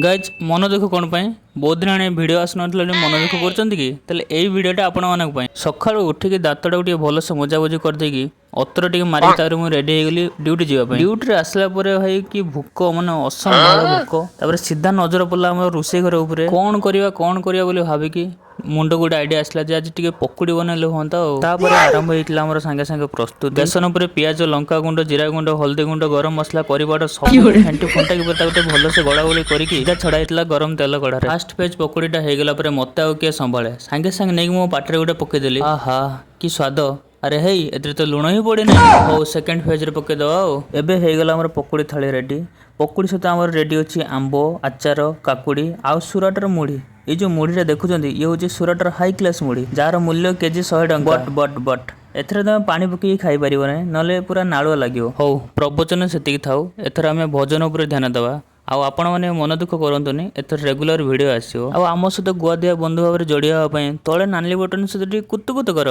Guys, ମନ ଦୁଃଖ କ'ଣ ପାଇଁ? ବହୁତ ଦିନ ହେଲାଣି ଭିଡ଼ିଓ ଆସୁନଥିଲା ବୋଲି ମନ ଦୁଃଖ କରୁଛନ୍ତି କି? ତାହେଲେ ଏଇ ଭିଡ଼ିଓଟା ଆପଣମାନଙ୍କ ପାଇଁ। ସକାଳୁ ଉଠିକି ଦାନ୍ତଟାକୁ ଟିକେ ଭଲସେ ମଜାମଜି କରିଦେଇକି, ଅତର ଟିକେ ମାରିକି, ତାପରେ ମୁଁ ରେଡ଼ି ହେଇଗଲି ଡ୍ୟୁଟି ଯିବା ପାଇଁ। ଡ୍ୟୁଟିରେ ଆସିଲା ପରେ ଭାଇ, କି ଭୋକ, ମାନେ ଅସମ୍ଭାଳ ଭୋକ। ତାପରେ ସିଧା ନଜର ପଡ଼ିଲା ଆମର ରୋଷେଇ ଘର ଉପରେ। କ'ଣ କରିବା, କ'ଣ କରିବା ବୋଲି ଭାବିକି ମୁଣ୍ଡକୁ ଗୋଟେ ଆଇଡ଼ିଆ ଆସିଲା ଯେ ଆଜି ଟିକେ ପକୁଡ଼ି ବନେଇଲେ ହୁଅନ୍ତା। ଆଉ ତାପରେ ଆରମ୍ଭ ହେଇଥିଲା ଆମର ସାଙ୍ଗେ ସାଙ୍ଗେ ପ୍ରସ୍ତୁତି। ବେସନ ଉପରେ ପିଆଜ, ଲଙ୍କା ଗୁଣ୍ଡ, ଜିରା ଗୁଣ୍ଡ, ହଳଦୀ ଗୁଣ୍ଡ, ଗରମ ମସଲା, କରି ପାଉଡର ସବୁ ଘାଣ୍ଟି ଫୁଣ୍ଟାକି ପୁରା ତାକୁ ଟିକେ ଭଲସେ ଗୋଳା ଗୋଳି କରିକି ସିଧା ଛଡା ହେଇଥିଲା ଗରମ ତେଲ କଢ଼ାରେ। ଫାଷ୍ଟ ଫେଜ୍ ପକୁଡ଼ିଟା ହେଇଗଲା ପରେ ମତେ ଆଉ କିଏ ସମ୍ଭାଳେ? ସାଙ୍ଗେ ସାଙ୍ଗେ ନେଇକି ମୋ ପାଟିରେ ଗୋଟେ ପକେଇଦେଲି। ଆହା, କି ସ୍ୱାଦ! ଆରେ ହେଇ, ଏଥିରେ ତ ଲୁଣ ହିଁ ପଡ଼ିନି। ହଉ, ସେକେଣ୍ଡ ଫେଜ୍ରେ ପକେଇଦେବା। ଆଉ ଏବେ ହେଇଗଲା ଆମର ପକୁଡ଼ି ଥାଳି ରେଡ଼ି। ପକୁଡ଼ି ସହିତ ଆମର ରେଡ଼ି ଅଛି ଆମ୍ବ ଆଚାର, କାକୁଡ଼ି ଆଉ ସୁରାଟର ମୁଢ଼ି। ଏଇ ଯୋଉ ମୁଢ଼ିଟା ଦେଖୁଛନ୍ତି, ଇଏ ହେଉଛି ସୁରାଟର ହାଇ କ୍ଲାସ୍ ମୁଢ଼ି, ଯାହାର ମୂଲ୍ୟ କେଜି 100 ଟଙ୍କା। ବଟ୍ ବଟ୍ ବଟ୍ ଏଥିରେ ତମେ ପାଣି ପକେଇକି ଖାଇପାରିବ ନାହିଁ, ନହେଲେ ପୁରା ନାଳୁଆ ଲାଗିବ। ହଉ, ପ୍ରବଚନ ସେତିକି ଥାଉ, ଏଥର ଆମେ ଭୋଜନ ଉପରେ ଧ୍ୟାନ ଦେବା। ଆଉ ଆପଣମାନେ ମନ ଦୁଃଖ କରନ୍ତୁନି, ଏଥର ରେଗୁଲାର ଭିଡ଼ିଓ ଆସିବ। ଆଉ ଆମ ସହିତ ଗୁଆଦିଆ ବନ୍ଧୁ ଭାବରେ ଯୋଡ଼ି ହେବା ପାଇଁ ତଳେ ନାଲି ବଟନ୍ ସହିତ ଟିକେ କୁତୁ କୁତୁ କର।